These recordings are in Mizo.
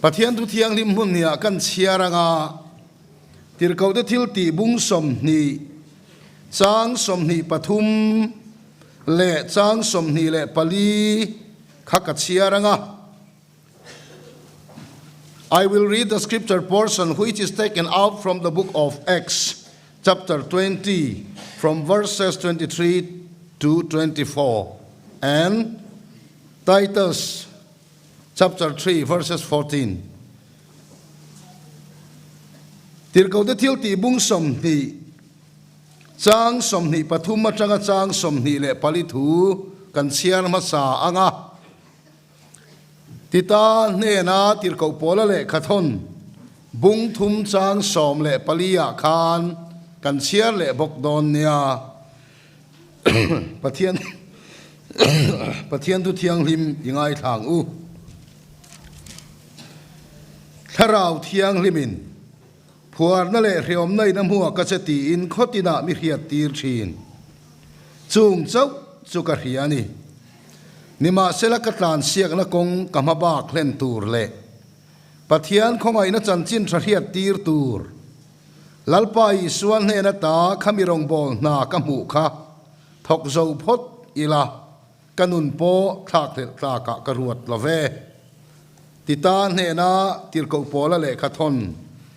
Pathian thu thianghlim hmun hniah kan chhiar anga Tirhkohte thil tih bung 20, chang 23 leh chang 24 kha ka chhiar anga. I will read the scripture portion which is taken out from the book of Acts chapter 20 from verses 23 to 24 and Titus chapter 3 verses 14. Tirhkohte thil tih bung 20, chang 23 atanga chang 24 thu kan chhiar hmasa ang a. Tita hnena tirhkoh pawla lehkhathawn bung thum chang 14 ah khan kan chhiar leh bawk dawn nia. Pathian Pathian thu thianghlim i ngaithlang u. Thlarau thianghlimin phuarna leh hreawmna in a hmuak a che tiin khawtinah mi hriat tir thin. Chung chauh chu ka hria a ni. Nimahsela ka tlansiakna kawng ka hma bak hlen tur leh Pathian khawngaihna chanchin tha hriat tir tur Lalpa Isua hnen ata khami rawngbâwl hna ka hmuh kha thawk zo phawt ila, ka nun pawh thlâkhlelh tlâkah ka ruat lo ve. Tita hnena tirhkoh pawla lehkha thawn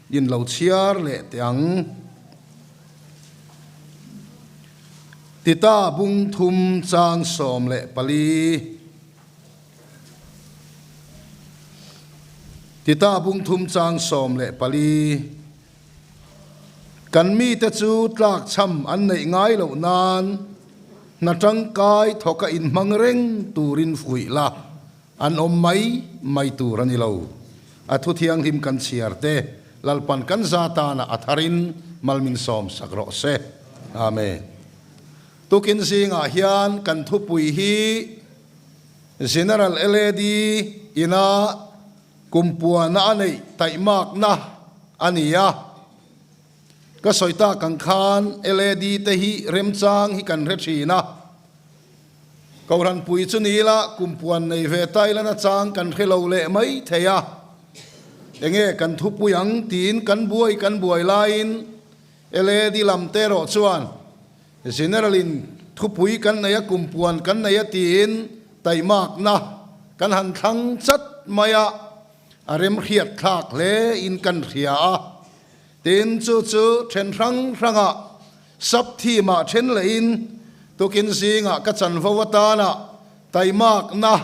in lo chhiar leh teh ang. Tita bung thum chang 14. Tita bung thum chang 14. Kan mite chu tlakchham an neih ngai loh nan hna tangkai thawka inhmang reng turin fuih la, an awm mai mai tur a ni lo. A thu thianghlim kan chhiar te Lalpan kan za tana a tharin malmin sawm sak rawh se. Amen. Tukin zingah hian kan thupui hi General LAD ina Kumpuana a neih taihmakna a ni a. Ka sawi tak ang khan LAD te hi remchang hi kan hre thin a. Kohhranpui chu ni ila kumpuan nei ve ta ila nachang kan hre lo leh mai thei a. Enge kan thupui ang tiin kan buai kan buai laiin LAD lam te erawh chuan General in thupui kan nei a kumpuan kan nei a tiin Taimakna kan han thlang chat mai a, a remhriat thlak hle in kan hria a. Tin, chu chu then hrang hrangah sub theme ah then leh in tukin zingah ka chanvo atana taimakna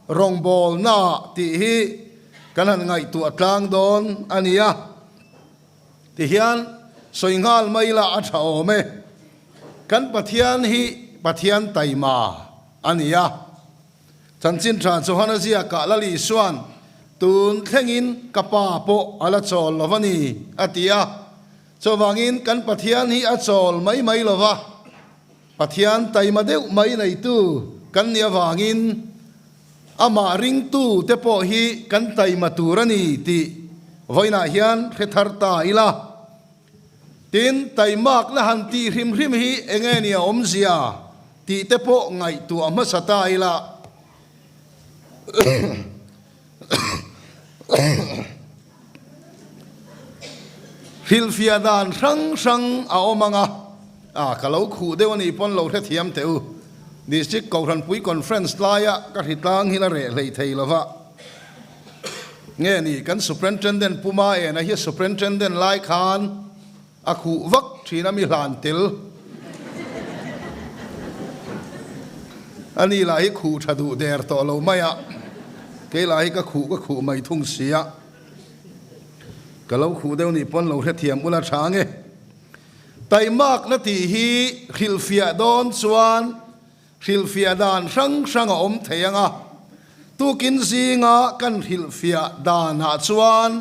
rawngbawlna ah tih hi kan han ngaihtuah tlang dawn a ni a. Tihian sawi nghal mai la a tha awm e. Kan Pathian hi Pathian taima a ni a. Chanchin tha Johana ziakah Lal Isua'n, Tun thlengin ka Pa pawh a la chawl lo a ni, a ti a. Chuvangin kan Pathian hi a chawl mai mai lo va, Pathian taima deuh mai neitu kan nih avangin amah ringtu te pawh hi kan taima tur a ni tih vawiinah hian hre thar ta ila. Tin, taimakna han tih hrim hrim hi eng nge ni a awmzia tih te pawh ngaihtuah hmasa ta ila. Hrilhfiah dan hrang hrang a awm ang a, a ka lo khuh deuh a nih pawn lo hrethiam teh u. District Kohhranpui Conference laia ka hritlang hi la reh hlei thei lova. Nge ni kan Superintendent Pu Maena hi Superintendent lai khan a khuh vak thin a mi hlan tel a ni lah hi khuh tha duh der tawh lo mai a, kei lah hi ka khuh ka khuh mai thung si a, ka lo khuh deuh nih pawn lo hrethiam ula tha nge. Taimakna tih hi hrilhfiah dawn chuan Hrilhfiah dan hrang hrang a awm thei ang a, tukin zinga kan hrilhfiah danah chuan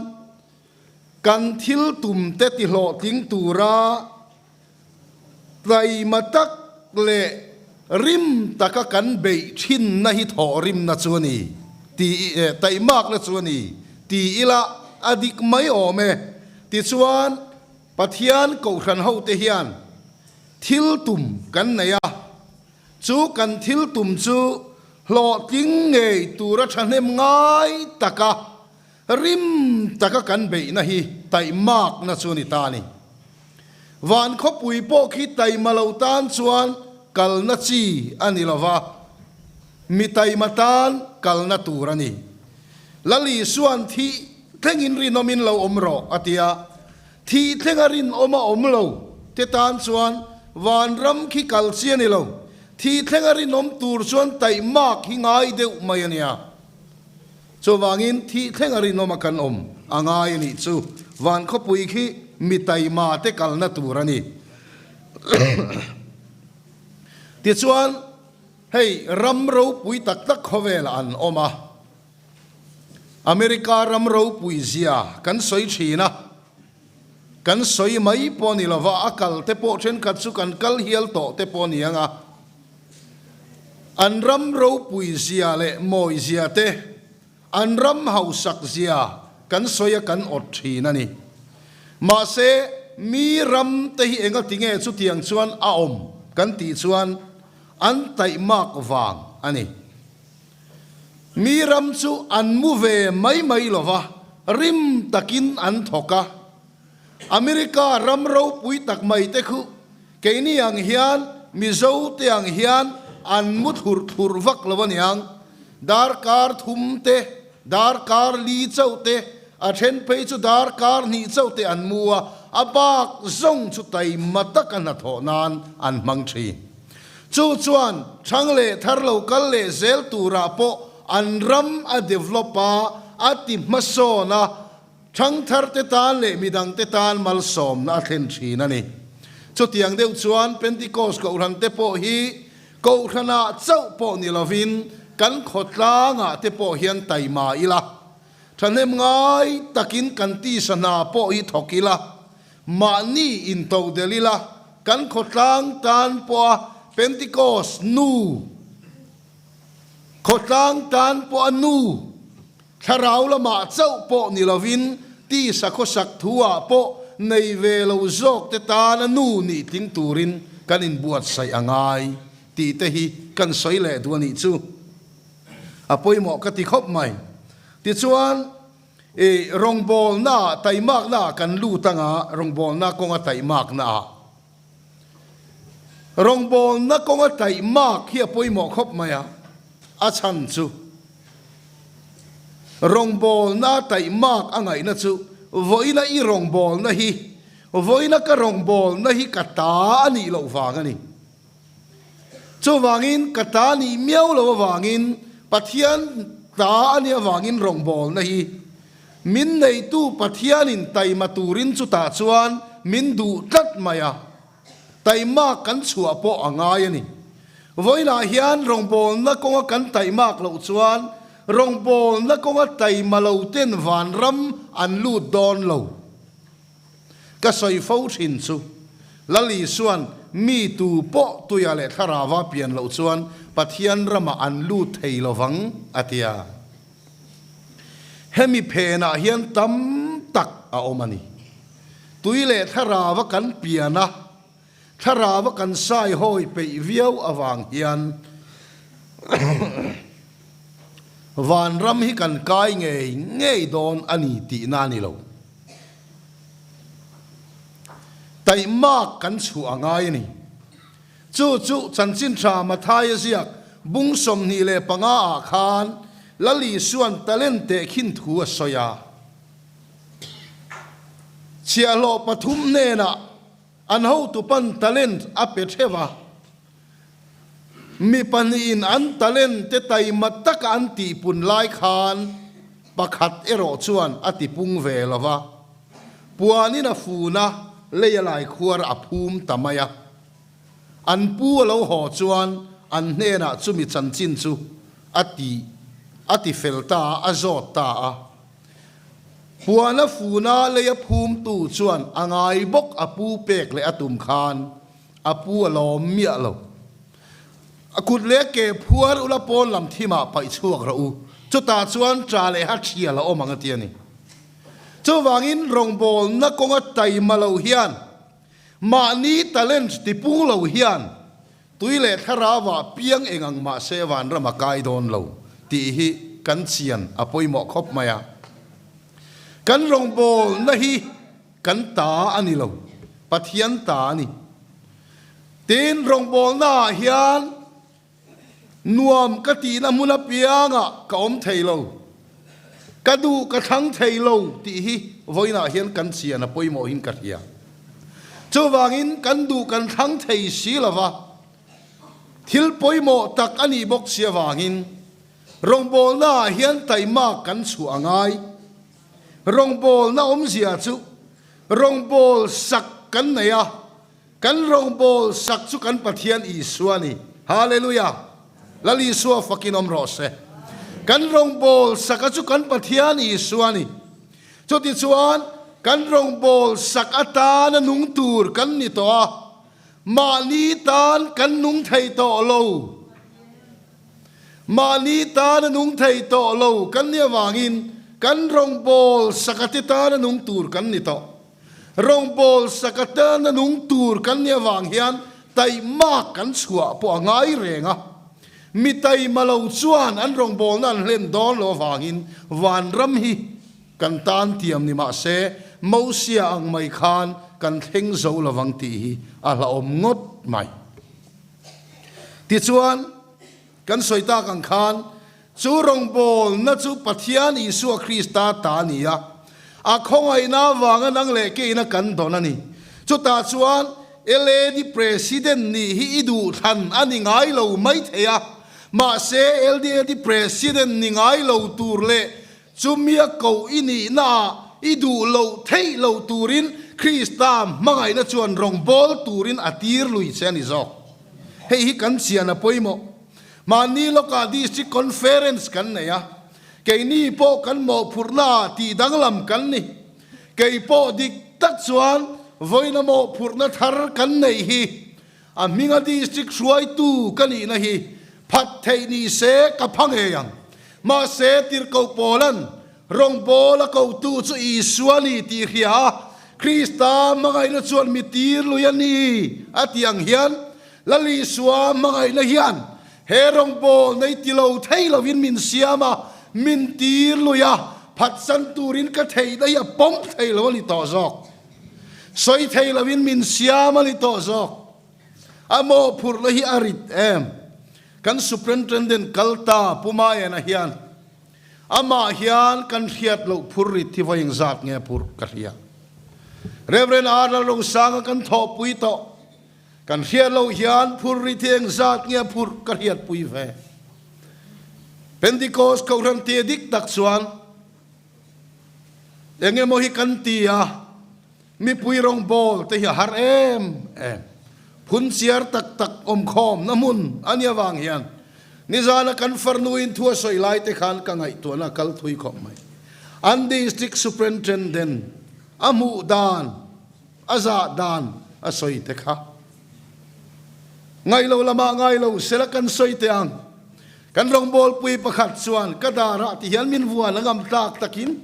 kan thil tumte tihlawhtling tura tlaima tak leh rim taka kan beih thinna hi thawhrimna chu a ni ti taimakna chu a ni ti ila a dik mai awm e. Tichuan Pathian Kohhran hote hian Thil tum kan nei a, chu kan thil tum chu hlawhtling ngei tura thahnem ngai taka Rim taka kan beihna hi taihmakna chu a ni ta a ni. Van khawpui pawh khi taima lo tan chuan kalna chi a ni lo va, mi taima tan kalna tur a ni. Lal Isua'n thih thlengin rinawmin lo awm rawh a ti a, thih thlenga rinawm a awm lo te tan chuan vanram khi kal chi a ni lo, thih thlenga rinawm tur chuan taihmak hi ngai deuh mai a nia. Chuvangin thih thlenga rinawma kan awm a ngai a nih chu. Van khawpui khi mi taima te kalna tur a ni. Tichuan, hei ram ropui tak tak khawvelah an awm a. America ram ropui zia kan sawi thin a, kan sawi mai pawh ni lova a kal te pawh thenkhat chu kan kal hial tawh te pawh ni ang a. An ram ropui zia leh mawi zia te, an ram hausak zia kan sawi a kan awt thin a ni. Mahse, mi ram te hi enga tinge chutiang chuan a awm kan tih chuan an taihmak vang a ni. Mi ram chu an mu ve mai mai lo va, rim takin an thawk a. America ram ropui tak mai te khu keini ang hian Mizo te ang hian an mu thlurh thlurh vak lo aniang. Darkar thum te, darkar li chauh te, a then phei chu darkar hnih chauh te an mu a, a bak zawng chu taima taka hnathawh nan an hmang thin. Chu chuan thang leh thar lo kal leh zel turah pawh an ram a develop a, a ti hmasawn a, Thangtharte tan leh midangte tan malsawmna a thlen thin a ni. Chutiang deuh chuan Pentecost Kohhrante pawh hi Kohhranah chauh pawh ni lovin kan khawtlangah te pawh hian taima ila, thahnem ngai takin kan tisa hna pawh hi thawk ila, mahni intodelh ila, kan khawtlang tan pawha Pentecost nu, khawtlang tan pawha nu, Thlarau lamah chauh pawh ni lovin tisa khawsak thu-ah pawh nei ve lo zawk te tana nu nih tling turin kan inbuatsaih a ngai tih te hi kan sawi leh duh a nih chu. A pawimawh ka ti khawp mai. Tichuan, i rawngbawlnaah taimaknaah kan lut anga rawngbawlna kawnga taimaknaah. Rawngbawlna kawnga taihmak hi a pawimawh khawp mai a, a chhan chu rawngbawlna taihmak a ngaihna chu vawiina i rawngbawlna hi vawiina ka rawngbawlna hi ka ta a nih loh vang a ni. Chuvangin ka ta nih miau loh avangin Pathian ta a nih avangin rawngbawlna hi Min neitu Pathianin taima turin chutah chuan min duh tlat mai a, taimak kan chhuah pawh a ngai a ni. Vawiinah hian rawngbawlna kawnga kan taimak loh chuan rawngbawlna kawnga taima loten vanram an lut dawn lo. Ka sawi fo thin chu, Lal Isua'n mi tu pawh tuia leh thlarauva pian loh chuan Pathian ramah an lut thei lovang a ti a. Hemi phenah hian tam tak a awm a ni. Tui leh thlarauva kan pian a, thlarauva kan saihawi peih viau avang hian vanram hi kan kai ngei ngei dawn a ni tihna a ni lo. Taihmak kan chhuah a ngai a ni. Chu chu Chanchin Tha Mathaia ziak bung 25 ah khan Lal Isua'n talent tehkhin thu a sawi a. Chhiahhlawh pathum hnenah an hotupan talent a pe theuh a. Mi pahnihin an talent te taima taka an tihpun lai khan pakhat erawh chuan a tipung ve lo va. Puanin a fun a, lei a laikhuar a phum ta mai a. An pu a lo haw chuan an hnenah chumi chanchin chu a ti a ti fel ta a, a zawt ta a. Puan a fun a, lei a phumtu chuan a ngai bawk a pu pek leh a tum khan a pu a lawm miah lo. A kut leh a ke phuar ula pawn lam thimah paih chhuak rawh u, chutah chuan ṭa leh ha ṭhial a awm ang a ti a ni. Chuvangin rawngbawlna kawnga taima lo hian mahni talent tipung lo hian tui leh thlarauah piang eng ang mahse vanram a kai dawn lo tih hi kan chian a pawimawh khawp mai a. Kan rawngbawlna hi kan ta a ni lo, Pathian ta a ni. Tin, rawngbawlnaah hian nuam ka tihna hmun apiangah ka awm thei lo, ka duh ka thlang thei lo tih hi vawiinah hian kan chian a pawimawhin ka hria. Chuvangin kan duh kan thlang thei si lo va, thil pawimawh tak a nih bawk si avangin Rawngbawlnaah hian taimak kan chhuah a ngai. Rawngbawlna awmzia chu rawngbâwl sak kan nei a, kan rawngbâwl sak chu kan Pathian Isua a ni. Hallelujah! Lal Isua fakin awm rawh se. Kan rawngbâwl saka chu kan Pathian Isua a ni. Chutichuan, kan rawngbâwl sak atana nung tur kan ni tawh a, mahni tan kan nung thei tawh lo. Mahni tan a nung thei tawh lo kan nih avangin kan rawngbâwl sakate tan a nung tur kan ni tawh. Rawngbâwl saka tan a nung tur kan nih avang hian taihmak kan chhuah pawh a ngai reng a. Mi taima lo chuan an rawngbâwlna an hlen dawn lo avangin vanram hi kan tan tiam ni mah se Mosia ang mai khan kan thleng zo lovang tih hi a hlauhawm ngawt mai. Tichuan, kan sawi tak ang khan, chu rawngbawlna chu Pathian Isua Krista ta a ni a, a khawngaihna avanga nang leh keina kan dawn a ni. Chutah chuan, LAD President nih hi i duhthlan a ni ngai lo mai thei a, mahse LDAD President ni ngai lo tur leh Chumia koh i nihnaah i duh loh theih loh turin Krista hmangaihna chuan rawngbâwl turin a tir lui che a ni zawk. Hei hi kan chian a pawimawh. Mahni lawkah District Conference kan nei a, keini pawh kan mawhphurhnaah tih danglam kan ni. Kei pawh dik tak chuan vawiina mawhphurhna thar kan neih hi A hminga district hruaitu ka nihna hi phat theih ni se ka pha ngei ang. Mahse, tirhkoh Paula'n rawngbâwl a kotu chu Isua ni tih hria a, Krista hmangaihna chuan mi tir lui a ni a tih ang hian, Lal Isua hmangaihna hian he rawngbâwl nei ti lo thei lovin min siam a, min tir lui a, phatsan turin ka theihna hi a pawm thei lo a ni tawh zawk. Sawi thei loin min siam a ni tawh zawk. A mawhphurhna hi a rit em? Kan Superintendent kal ta Pu Mayana hian amah hian kan hriat loh phur rit hi vawi engzat nge a phurh ka hria. Rev. R. Lalrosanga kan thawhpui tawh. Kan hriat loh hian phur rit hi engzat nge a phurh ka hriatpui ve. Pentecost Kohhran tia dik tak chuan Eng emaw hi kan ti a, mipui rawngbâwl te hi a har em em. Phunchiar tak tak awmkhawmna hmun a nih avang hian nizana kan farnuin thu a sawi lai te khan ka ngaihtuahna a kal thui khawp mai. An District Superintendent a hmuh dan, a zah dan a sawi te kha. Ngailo lamah ngailo sela kan sawi teh ang. Kan rawngbawlpui pakhat chuan ka darah ti hian min vuan a ngam tlak takin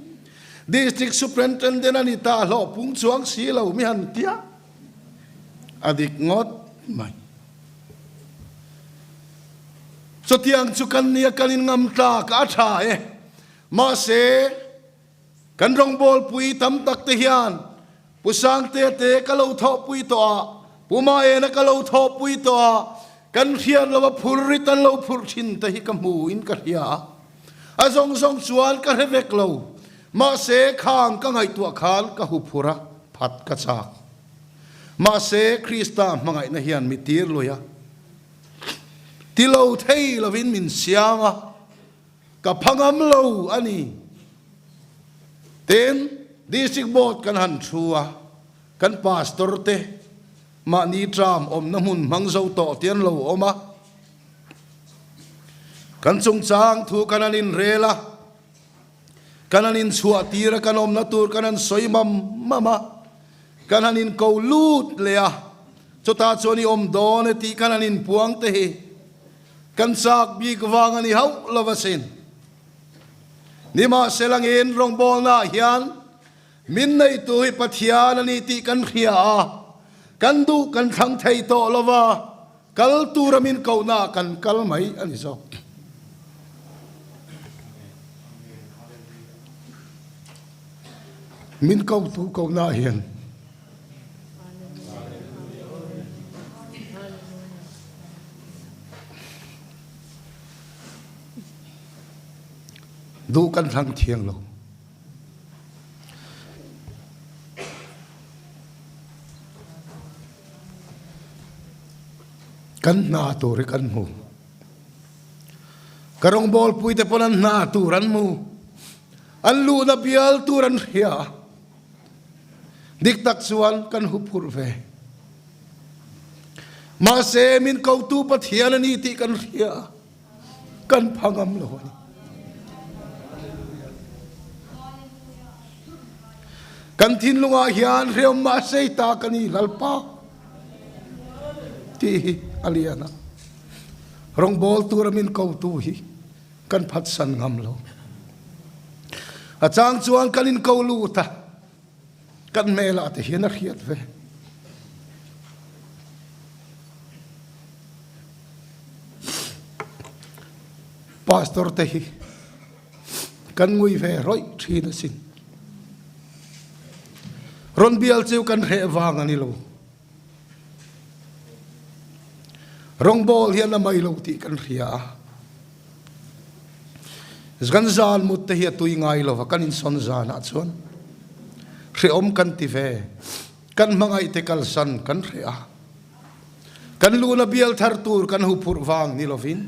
District Superintendent a ni ta hlawh pung chuang si lo mi han tia a dik ngawt mai. Chutiang chu kan nia kan in ngam tlak a tha e. Mahse kan rawngbawlpui tam tak te hian Pu Sangtea te ka lo thawhpui tawh a, Pu Maena ka lo thawhpui tawh a, kan hriat lo a phur rit an lo phurh thin te hi ka hmu in ka hria a. A zawng zawng chuan ka hre vek lo, mahse khang ka ngaihtuah khan ka hu phur a, phat ka chak. Mahse Krista hmangaihna hian mi tir lui a, ti lo thei lovin min siam a, Ka pha ngam lo a ni. Tin, District Board kan han thu a, kan Pastor te mahni tram awmna hmun hmang zo tawh te an lo awm a. Kan chungchang thu kan han inrel a, kan han inchhuah tir a, kan awmna tur kan han sawi mam mam a, kan han inko lut leh a, chutah chuan i awm dawn e tih kan han inpuang te hi. Kan chak bik vang a ni hauh lo asin. Nimahsela ngin rawngbawlnaah hian min neitu hi Pathian a ni tih kan hria a, kan duh kan thlang thei tawh lo va, kal tura min kohnaah kan kal mai a ni zawk. Min kotu kohna hian. Duh kan thlang thiang lo. Kan hna tur hi kan hmu. Ka rawngbawlpui te pawn an hna tur an hmu. An luhna bial tur an hria. Dik tak chuan kan huphurh ve. Mahse min kotu Pathian a ni tih kan hria. Kan pha ngam lo a ni. Kan thinlungah hian hreawm mahse i ta ka ni Lalpa tih hi a lian a. Rawngbawl tura min kotu hi kan phatsan ngam lo. A chang chuan kan inko lut a, kan hmelah te hian a hriat ve. Pastor te hi kan ngui ve rawih thin asin. Rawn bial chu kan hreh vang a ni lo. Rawngbawl hian a mai lo tih kan hria a. Kan zan mut te hi a tui ngai lo va, kan insawn zanah chuan hrehawm kan ti ve. Kan hmangaih te kalsan kan hreh a. Kan luna bial thar tur kan huphurh vang ni lovin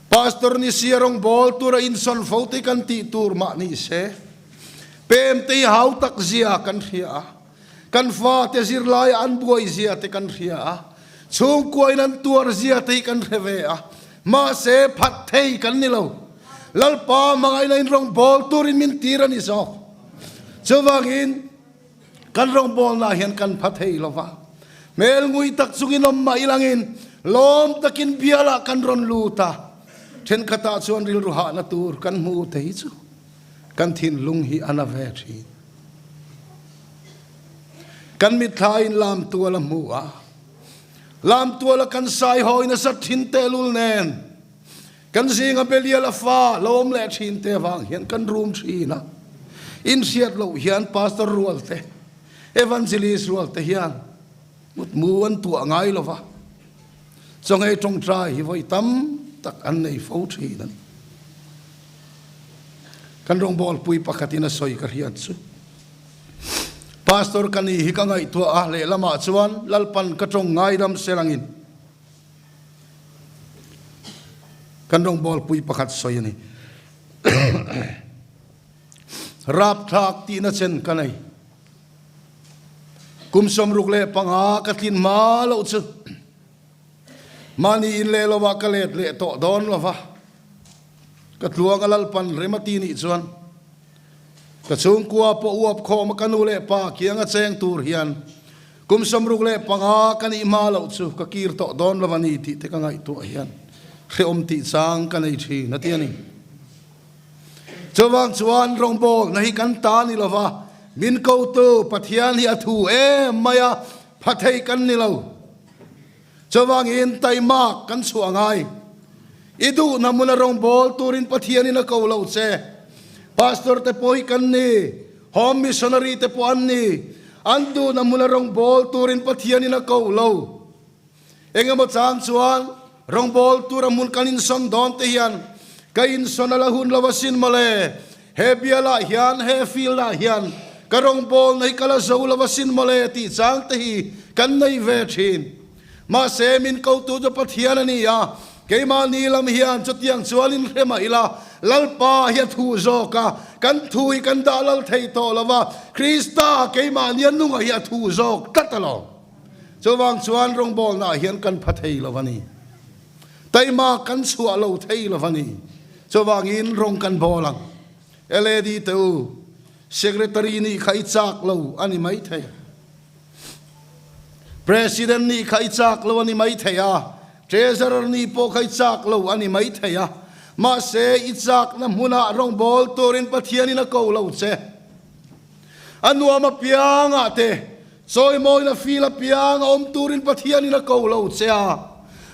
Pastor ni sia rawngbawl tura insawn fo te kan tih tur mah ni se. Pem te hi hau tak zia kan hria a, kan fate zirlaia an buai zia te kan hria a, chhungkuain an tuar zia te hi kan hre ve a, mahse phat thei kan ni lo. Lalpa hmangaihna in rawngbawl turin min tir a ni zawk. Chuvangin kan rawngbawlna hian kan pha thei lo va, hmel ngui tak chungin awm mah ilangin lawm takin bialah kan rawn lut a, thenkhatah chuan rilru hahna tur kan hmu te hi chu Kan thinlung hi a na ve thin. Kan mitthla in lamtual a hmu a, lamtual a kan sai hawi nasat thin tehlul nen kan zinga Belial a fa lo awm leh thin te avang hian kan rum thin a. Inhriat loh hian Pastor rual te, Evangelist rual te hian mutmu an tuah ngai lo va. Chawngei tawngtai hi vawi tam tak an nei fo thin a ni. Kan rawngbawlpui pakhatin a sawi ka hriat chu, Pastor ka ni hi ka ngaihtuah a, lehlamah chuan Lalpan ka tawng ngaidam se langin kan rawngbawlpui pakhat sawi a ni. Rapthlak tihna chen ka nei. Kum 65 ka tlin hma loh chu mahni in leh lovah ka let leh tawh dawn lova, ka tluang a Lalpan rem a ti nih chuan ka chhungkua pawh uap khawm a ka nu leh pa kiang a cheng tur hian kum 65 ka nih hma loh chu ka kir tawh dawn lova ni tih te ka ngaihtuah hian hrehawm tih chang ka nei thin a ti a ni. Chuvang chuan rawngbawlna hi kan ta ni lova, min kotu Pathian hi a thu em mai a, pha thei kan ni lo. Chuvangin taimak kan chhuah ngai. I duhna hmuna rawngbâwl turin Pathianin a ko lo che. Pastor te pawh hi kan ni, Home Missionary te pawh an ni. An duhna hmuna rawngbâwl turin Pathianin a ko lo. Engemaw chang chuan rawngbâwl tura hmun kan insawn dawn te hian ka insawn a la hun lo asin mawle, he bialah hian, he field-ah hian ka rawngbâwlna hi ka la zo lo asin mawle tih chang te hi kan nei ve thin. Mahse, min kotu chu Pathian a ni a, keimahni lam hian chutiang chuan inhre mah ila, Lalpa hi a thu zawk a, kan thu hi kan dah lal thei tawh lo va, Krista keimahni a nunga hi a thu zawk tlat alawm. Chuvang chuan rawngbawlnaah hian kan pha thei lo a ni. Taima kan chhuah lo thei lo a ni. Chuvangin rawng kan bawl ang. LAD te u, Secretary nih kha i chak lo a ni mai thei. President nih kha i chak lo a ni mai thei a, Treasurer nih pawh kha i chak lo a ni mai thei a. Mahse, i chakna hmunah rawngbâwl turin Pathianin a ko lo che. A nuam apiangah te Chawimawina fil apiang a awm turin Pathianin a ko lo che a,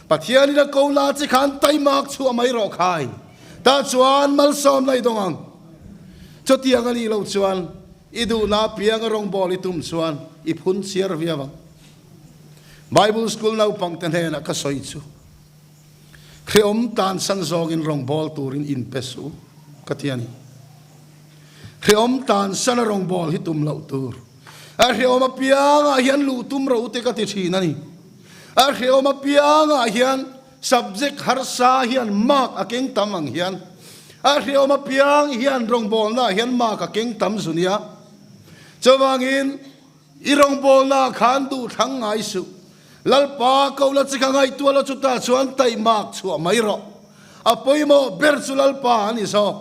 Pathianin a ko la che khan taimak chhuah mai rawh khai. Tah chuan malsawm la i dawng ang. Chutiang a nih loh chuan i duhna apianga rawngbawl i tum chuan i phun chhiar viau ang. Bible School naupangte hnenah ka sawi chu, Hreawm tansan zawngin rawngbawl turin inpe suh u, ka ti a ni. Hreawm tansana rawngbawl hi tum loh tur. A hreawm apiangah hian luh tum ro te ka ti thin a ni. A hreawm apiangah hian subject harsa hian mark a keng tam ang hian a hreawm apiang hian rawngbawlnaah hian mark a keng tam zu nia. Chuvangin I rawngbawlnaah khan duh thlang ngai suh. Lalpa ko la chi kha ngaihtuah la chutah chuan taihmak chhuah mai rawh. A pawimawh ber chu Lalpa a ni zawk.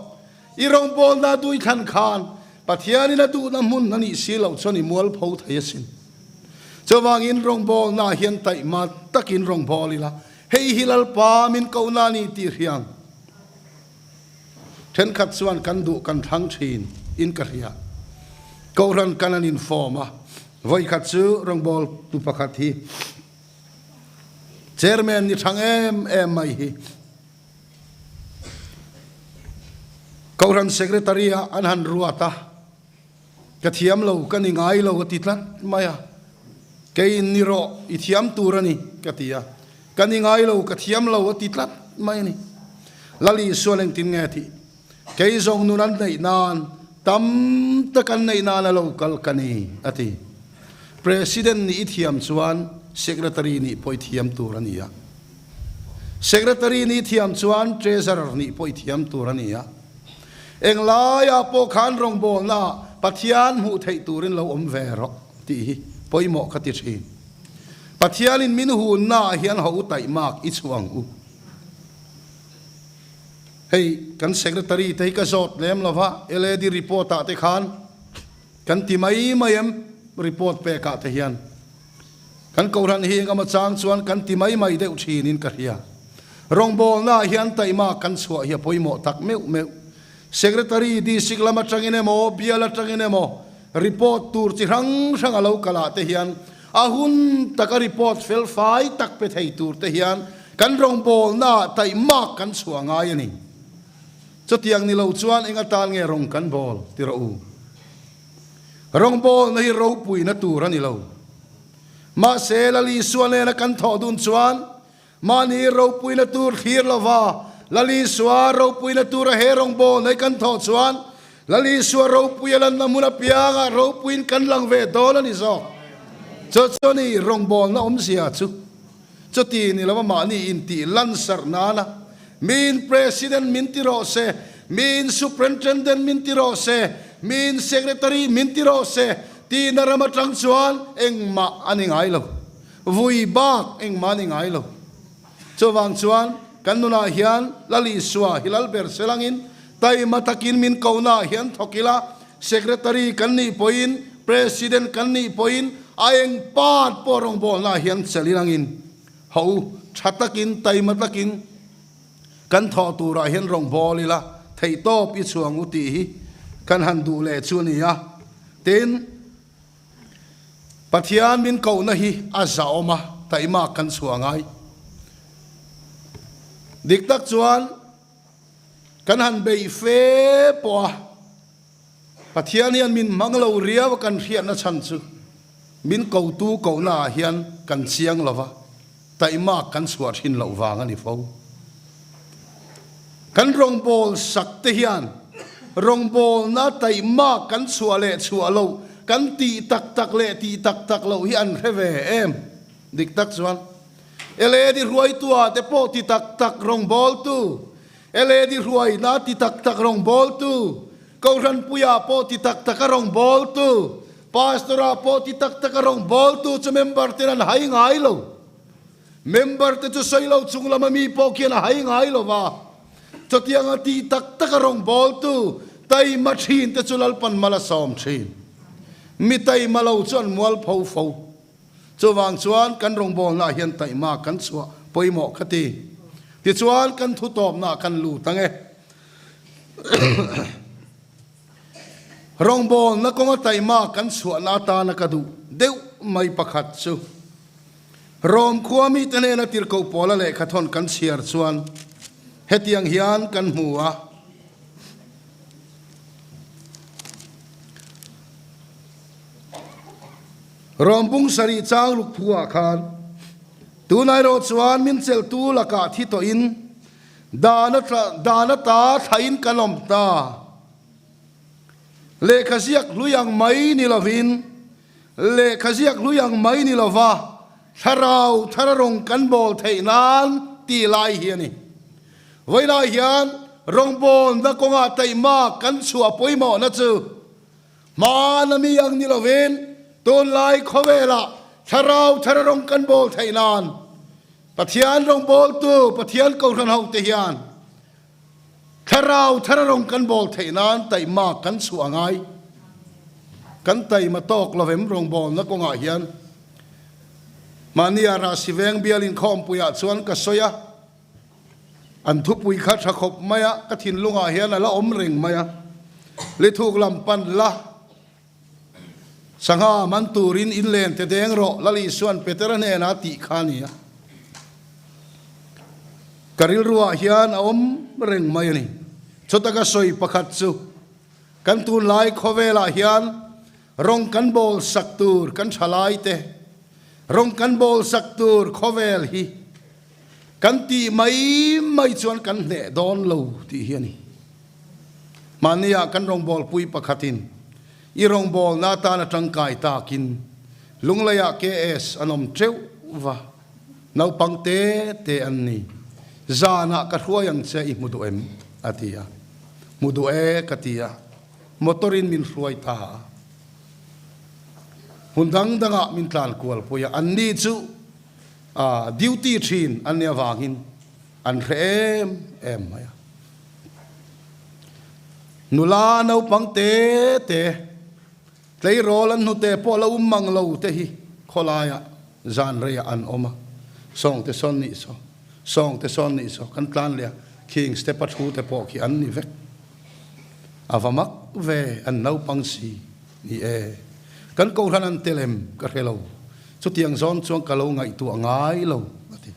I rawngbawlna dui thlan khan Pathianin a duhna hmun a nih si loh chuan i mualpho thei asin. Chuvangin rawngbawlnaah hian taihma takin rawngbâwl ila, hei hi Lalpa min kohna a ni tih hriang. Thenkhat chuan kan duh kan thlang thin in ka hria. Kohhran kan an inform a, vawikhat chu rawngbâwl tu pakhat hi Chairman ni thang em em mai hi Kohhran Secretary ah an han ruat a, Ka thiam lo, ka ni ngai lo a ti tlat mai a. Keiin ni rawh, i thiam tur a ni, ka ti a. Ka ni ngai lo, ka thiam lo a ti tlat mai a ni. Lali Isuan engtin nge tih? Kei zawng nun an neih nan, tam tak an neih nan a lo kal ka ni, a ti. President nih i thiam chuan Secretary nih pawh i thiam tur a ni a. Secretary nih i thiam chuan Treasurer nih pawh i thiam tur a ni a. Englaiah pawh khan rawngbawlna Pathian hmuh theih turin lo awm ve rawh tih hi pawimawh ka ti thin. Pathianin min hunnaah hian ho taihmak i chhuah ang u. Hei kan Secretary te hi ka zawt lem lo va, LAD report ah te khan kan ti mai mai em report pekah te hian. Kan Kohhran hi engemaw chang chuan kan ti mai mai deuh thinin ka hria. Rawngbawlnaah hian taihmak kan chhuah hi a pawimawh tak meuh meuh. Secretary District lam atangin emaw, Bial atangin emaw report tur chi hrang hrang a lo kalah te hian a hun taka report fel fai tak pe thei tur te hian kan rawngbawlnaah taihmak kan chhuah ngai a ni. Chutiang ni lo chuan eng atan nge rawng kan bawl ti rawh u. Rawngbawlna hi ropuina tur a ni lo. Mahse, Lal Isua nena kan thawh dun chuan mahni ropuina tur thlir lova Lal Isua ropuina tura he rawngbawlna hi kan thawh chuan Lal Isua ropui a lanna hmun apiangah ropuiin kan lang ve dawn a ni zawk. Chu chu a ni rawngbawlna awmzia chu. Chuti ni lova mahni intih lansarh nana miin President min ti rawh se, miin Superintendent min ti rawh se, miin Secretary min ti rawh se tihna ram atang chuan engmah a ni ngai lo. Vui bak engmah a ni ngai lo. Chuvang chuan kan nunah hian Lal Isua hi lal ber selangin taima takin min kohnaah hian thawk ila, Secretary kan nih pawhin, President kan nih pawhin a eng part pawh rawngbawlnaah hian chelh ilangin ho tha takin, taima takin kan thawh turah hian rawngbâwl ila theihtawp i chhuang u tih hi kan han duh leh chu a ni a. Tin, Pathian min kohna hi a zahawm a, taihmak kan chhuah ngai. Dik tak chuan kan han beih fe pawh a, Pathian hian min hmang lo riau a kan hriatna chhan chu min kotu kohna ah hian kan chiang lo va, taihmak kan chhuah thin loh vang a ni fo. Kan rawngbâwl sak te hian rawngbâwlna taihmak kan chhuah leh chhuah loh, kan tih tak tak leh tih tak tak loh hi an hre ve em? Dik tak chuan LAD hruaitua te pawh ti tak tak rawngbâwltu, LAD hruaina ti tak tak rawngbâwltu, Kohhranpuiah pawh ti tak taka rawngbâwltu, Pastor-ah pawh ti tak taka rawngbâwltu chu member-ten an hai ngai lo. Member-te chu sawi lo chung lama mi pawh khian a hai ngai lo va. Chutianga ti tak taka rawngbâwltu taima ṭhinte chu Lalpan mal a sâwm ṭhîn. Mi taima lo chu an mualpho fo. Chuvang chuan kan rawngbawlnaah hian taihma kan chhuah pawimawh kha ti. Tichuan kan thutawpnaah kan lut ang e. Rawngbawlna kawnga taihma kan chhuahna atana ka duh deuh mai pakhat chu Rom khua mite hnena tirhkoh pawla lehkhathawn kan chhiar chuan hetiang hian kan hmu a. Rawmbung sarih chang ruk phuah khan tunah erawh chuan min chelhtu lakah thi tawhin dan dan ata thlain kan awm ta. Lehkha ziak hlui ang mai ni lovin lehkha ziak hlui ang mai ni lova thlarau thar rawng kan bawl theih nan tih lai hi a ni. Vawilah hian rawngbawlna kawngah taihmak kan chhuah pawimawhna chu Hmana mi ang ni lovin tunlai khawvelah thlarau thar rawng kan bawl theih nan Pathian rawngbawltu Pathian Kohhran hote hian thlarau thar rawng kan bawl theih nan taihmak kan chhuah a ngai. Kan taima tawk lovem rawngbawlna kawngah hian mahnia Rahsiveng bial inkhawmpuiah chuan ka sawi a. An thupui kha tha khawp mai a, ka thinlungah hian a la awm reng mai a. Lithuk lam pan la, Sangha man turin in len te deng rawh, Lal Isua'n Petera hnenah a tih kha a ni a. Ka rilruah hian a awm reng mai a ni. Chuta ka sawi pakhat chu, kan tunlai khawvelah hian rawng kan bawl sak tur kan thalai te, rawng kan bawl sak tur khawvel hi, Kan tih mai mai chuan kan hneh dawn lo tih hi a ni. Mahnia kan rawngbawlpui pakhatin i rawngbawlna atana tangkai takin Lungleiah KS an awm teuh va, naupang te te an ni. Zanah ka hruai ang che i hmu duh em? a ti a. Hmu duh e ka ti a, motor-in min hruai ta a. Hmun dang dangah min tlan kualpui a, anni chu A duty thin an nih avangin an hre em em mai a. Nula naupang te te, tleirawl an hnute pawh la um mang lo te hi khawlaiah zan reiah an awm a. Sawngte sawn nih saw, sawngte sawn nih saw kan tlan leh a, khing step a thu te pawh khi an ni vek. A va mak ve an naupang si ni e. Kan kohhran an tel em ka hre lo. Chutiang zawn chuan ka lo ngaihtuah ngai lo, a ti.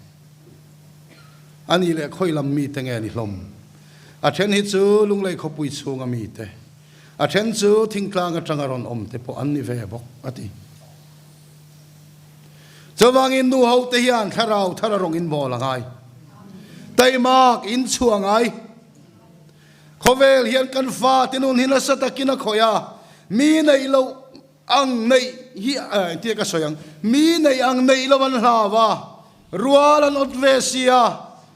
A nih leh khawi lam mite nge ni hlawm? A then hi chu Lunglei khawpui chhunga mite, a then chu thingtlang atanga rawn awm te pawh an ni ve bawk, a ti. Chuvangin nu ho te hian thlarau thar a rawng inbawl a ngai. Taimak inchhuah ngai. Khawvel hian kan fate nun hi nasa takin a khawih a, mi neih loh Ang neih hi engtia ka sawi ang, mi neih ang neih lo an hlau a, rual an awt ve si a,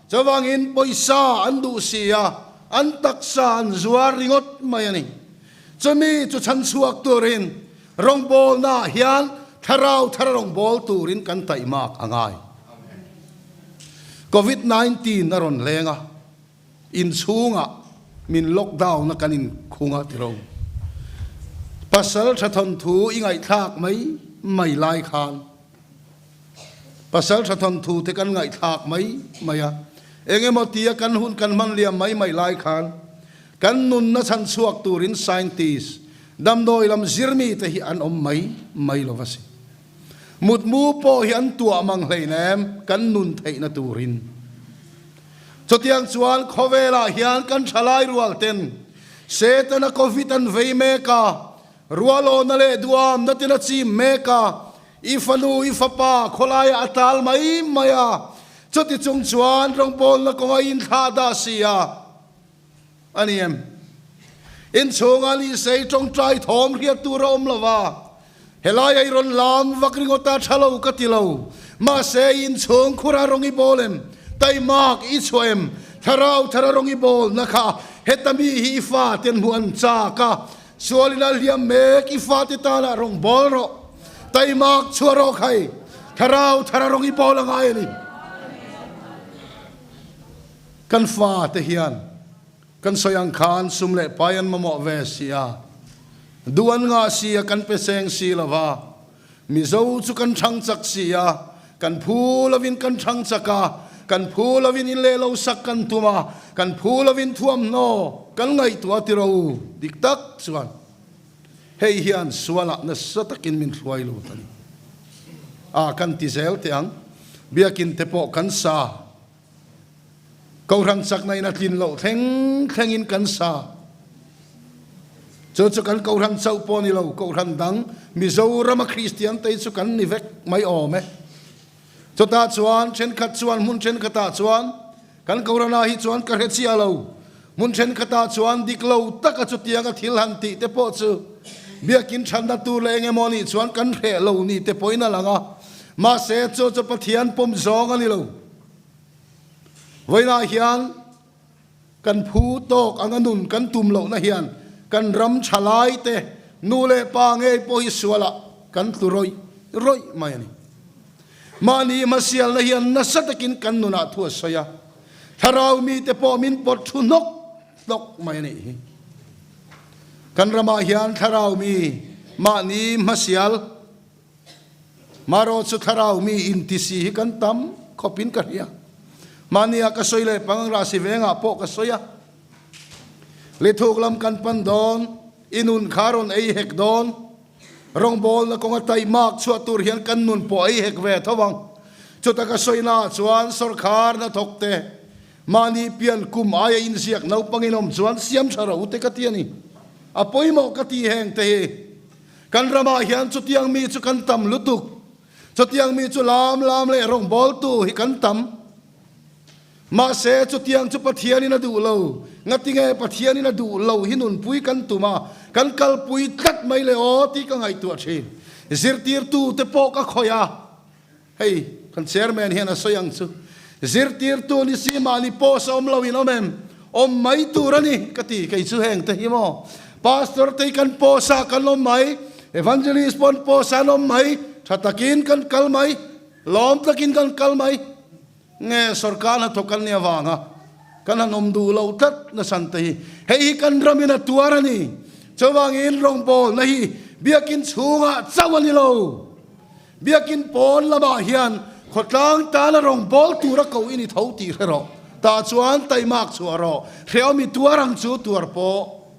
chuvangin pawisa an duh si a, an taksa an zuar ringawt mai a ni. Chumi chu chhan chhuak turin rawngbawlnaah hian thlarau thar rawngbâwl turin kan taihmak a ngai. Covid 19 a rawn leng a. Inchhungah min lockdown a kan inkhung a tiro. Pasal tha thawnthu i ngaihthlak mai mai lai khan pasal tha thawnthu te kan ngaihthlak mai mai a, eng emaw tia kan hun kan hman liam mai mai lai khan kan nunna chhan chhuak turin scientist damdawi lam zirmi te hi an awm mai mai lo va si. Mutmu pawh hi an tuah mang hleinem kan nun theihna turin. Chutiang chuan khawvelah hian kan thalai rual ten Setana Covid an vei mek a, rualawna leh duamna ten a chim mek a, i fanu i fapa khawlaiah a tal mai mai a, chuti chung chuan rawngbawlna kawnga inthlah dah si a. A ni em? Inchhungah ni sei tawngtai thawm hriat tur a awm lo va, helai a i rawn lam vak ringawt a tha lo ka ti lo. Mahse, i inchhung khura rawng i bawl em? Taimak i chhuah em? Thlarau thara rawng i bawlna kha heta mi hi i fate an hmuh an chak a, sualin a hliam mek i fate tanah rawng bawl rawh. Taimak chhuah rawh khai, thlarau thara rawng i bawl a ngai a ni. Kan fate hian kan sawi ang khan sum leh pai an mamawh ve si a, duh an ngah si a, kan pe seng si lo va, Mizo chu kan thang chak si a, kan phu lovin kan thang chak a, kan phu lovin in leh lo sak kan tum a, kan phu lovin thuamhnaw kan ngaihtuah a ti ro u, dik tak chuan hei hian sualah nasa takin min hruai lut a ni. A kan ti zel teh ang, biakin te pawh kan sa. Kohhran chakna in a tlin loh thleng thlengin kan sa. Chu chu kan Kohhran chauh pawh ni lo, Kohhran dang Mizorama Kristian te hi chu kan ni vek mai awm e. Chutah chuan thenkhat chuan hmun thenkhatah chuan kan Kohhranah hi chuan ka hre chiah lo, hmun thenkhatah chuan dik lo taka chutianga thil han tih te pawh chu biakin thatna tur leh eng emaw nih chuan kan hreh lo ni te pawhin a lang a, mahse chu chu Pathian pawm zawng a ni lo. Vawiinah hian Kan phu tawk anga nun kan tum lohna hian kan ram tha lai te, nu leh pa ngei pawh hi sualah kan tlu rawih rawih mai a ni. Mahni hmasialna hian nasa takin kan nunah thu a sawi a, thlarau mite pawh min pawt thu hnawk hnawk mai a nih hi. Kan ramah hian thlarau mi mahni hmasial, Marawh chu thlarau mi inti si hi kan tam khawpin ka hria. Mahnia ka sawi leh pang rah si vengah pawh ka sawi a. Lithuk lam kan pan dawn, i nun kha rawn ei hek dawn. Rawngbawlna kawnga taihmak chhuah tur hian kan nun pawh ei hek ve tho ang. Chuta ka sawina ah chuan sawrkhar hnathawk te, mahni pian kum aia inziak naupangin awm chuan siam tha ro te ka ti a ni. A pawimawh ka ti heng te hi. Kan ramah hian chutiang mi chu kan tam lutuk. Chutiang mi chu lam lam leh rawngbawltu hi kan tam. Mahse, chutiang chu Pathianin a duh lo. Ngatinge Pathianin a duh lo hi nunpui kan tum a, kan kalpui tlat mai le aw tih ka ngaihtuah thin. Zirtirtute pawh ka khawih a. Hei, kan chairman hian a sawi ang chu. Zirtirtu ni si mahni post a awm lo in awm em? Awm mai tur a ni, ka ti. Kei chu heng te hi maw? Pastor te hi kan post ah kan awm mai, Evangelist pawh an post ah an awm mai, tha takin kan kal mai, lawm takin kan kal mai. Nge sorkar hnathawk kan nih avanga kan han awm duh loh tlat nasan te hi. Hei hi kan ramin a tuar a ni. Chuvangin rawngbawlna hi biakin chhungah chauh a ni lo. Biakin pawn lamah hian khawtlang tana rawngbâwl tura ko i ni tho tih hre rawh. Tah chuan taimak chhuah rawh. Hrehawm i tuar ang chu tuar pawh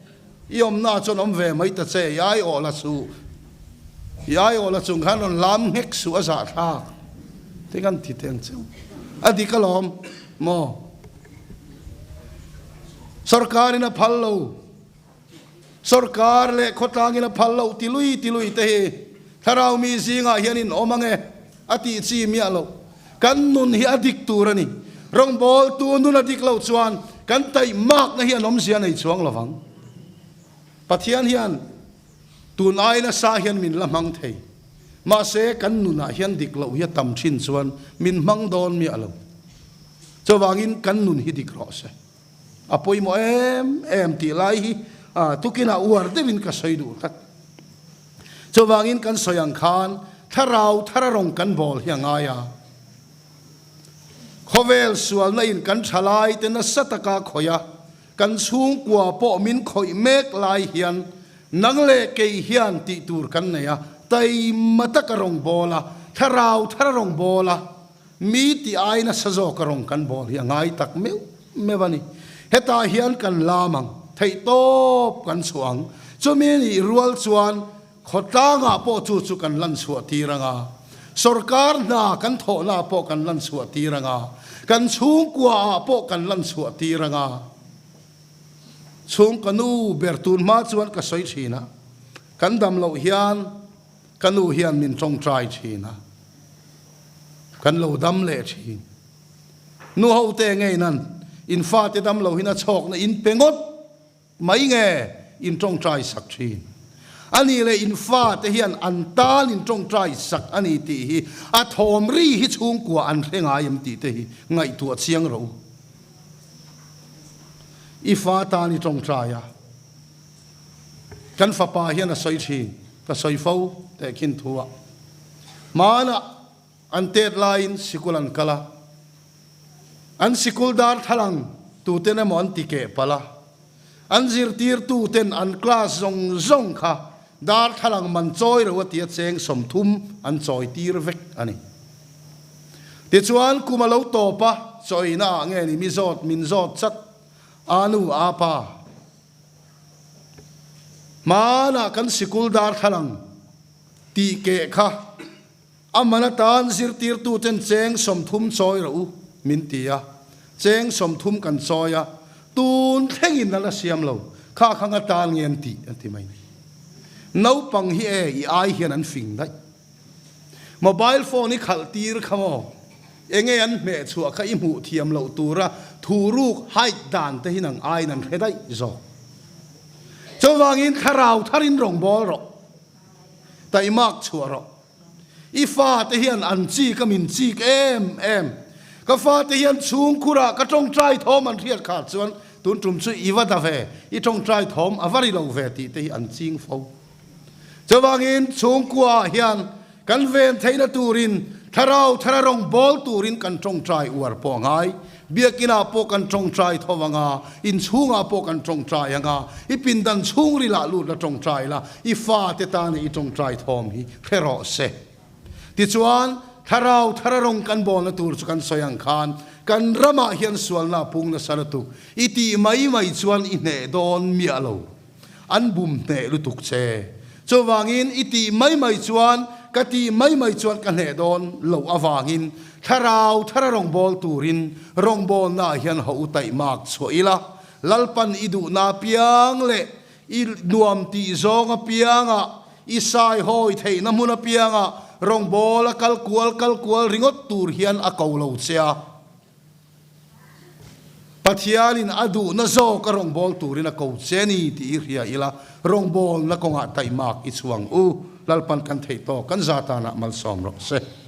i awmnaah chuan awm ve mai ta che. I aiawh la suh. I aiawh la chung khan rawn lam nghek suh a zahthlak. Ti kan ti teng cheu. A dik alawm maw? Sorkarin a phal lo. Sorkar leh khawtlangin a phal loh ti lui ti lui te hi thlarau mi zingah hian in awm ange a tih chi miah loh. Kan nun hi a dik tur a ni. Rawngbawltu nun a dik loh chuan kan taihmakna hi an awmzia nei chuang lovang. Pathian hian tun ai nasa hian min la hmang thei. Mahse kan nunah hian dik loh hi a tam thin chuan min hmang dawn miah lo. Chuvangin kan nun hi dik rawh se. A pawimawh em em tih lai hi tukinah uar deuhin ka sawi duh tlat. Chuvangin kan sawi ang khan thlarau thara rawng kan bawl hi a ngai a. Khawvel sualna in kan tha lai te nasa taka khawih a, kan chhungkua pawh min khawih mek lai hian nang leh kei hian tih tur kan nei a, taima taka rawng bawl a, thlarau thara rawng bawl a, Mi tih ai nasa zawk a rawng kan bawl hi a ngai tak meuh meuh a ni. Hetah hian kan lam ang, theihtawp kan chhuah ang. Chumi nih rual chuan khawtlangah pawh chu chu kan lan chhuah tir ang a, sorkar hna kan thawhnaah pawh kan lan chhuah tir ang a, kan chhungkuaah pawh kan lan chhuah tir ang a. Chhungkaw nu ber tun hma chuan ka sawi thin a, kan dam loh hian, Ka nu hian min tawngtai thin a, kan lo dam leh thin. Nu hote ngei nan in fate dam lo hin a chhawkna in pe ngawt mai nge in tawngtai sak thin. A nih leh in fate hian an tan in tawngtai sak a ni tih hi a thawm ri hi chhungkua an hre ngai em tih te hi ngaihtuah chiang rawh u. I fa tan i tawngtai a. Kan fapa hian a sawi thin, ka sawi fo teh khin thu ah. Hmanah an tet laiin sikul an kal a, an sikul darthlalang tuten emaw an ti keh palh a, an zirtirtuten an class zawng zawng kha darthlalang man chawi ro a tia cheng 30 an chawi tir vek a ni. Tichuan kum a lo tawp a, chawina ah nge ni mi zawt min zawt chat, a nu a pa. Hmanah kan sikul darthlalang tih keh kha a man atan zirtirtuten cheng 30 chawi rawh u min ti a, cheng 30 kan chawi a, tun thlengin a la siam lo. Kha kha nga tan nge an tih an ti mai. Naupang hi e i ai hian an fing daih. Mobile phone i khalh tir kha maw? Enge an hmeh chhuah kha i hmuh thiam loh tura thu ruk hide dan te hi nang aiin an hre daih zawk. Chuvangin thlarau tharin rawngbâwl rawh. Taihmak chhuah rawh. I fate hian an chik a min chik em em. Ka fate hian chhungkhurah ka tawngtai thawm an hriat khah chuan tun tum chu i va da ve, i tawngtai thawm a va ri lo ve tih te hi an ching fo. Chuvangin chhungkuaah hian kan ven theihna turin thlarau thara rawngbâwl turin kan tawngtai uar pawh a ngai. Biakinah pawh kan tawngtai tho ang a, inchhungah pawh kan tawngtai ang a, i pindan chhungrilah lut la tawngtai la, i fate tana i tawngtai thawm hi hre rawh se. Tichuan, thlarau thara rawng kan bawlna tur chu kan sawi ang khan, kan ramah hian sualna a pung nasa lutuk, i tih mai mai chuan i hneh dawn miah lo. An bum hneh lutuk che. Chuvangin i tih mai mai chuan ka tih mai mai chuan ka hneh dawn loh avangin thlarau thara rawngbâwl turin rawngbâwlnaah hian ho u taihmak chhuah ila, Lalpan i duhna apiang leh i nuam tih zawng apiangah, i saihawi theihna hmun apiangah rawngbâwl a kal kual kal kual ringawt tur hian a ko lo che a. Pathianin a duhna zawk a rawngbâwl turin a ko che ni tih i hria ila, rawngbâwlna kawngah taihmak i chhuang u. Lalpan kan theih tawk kan za tanah malsawm rawh se.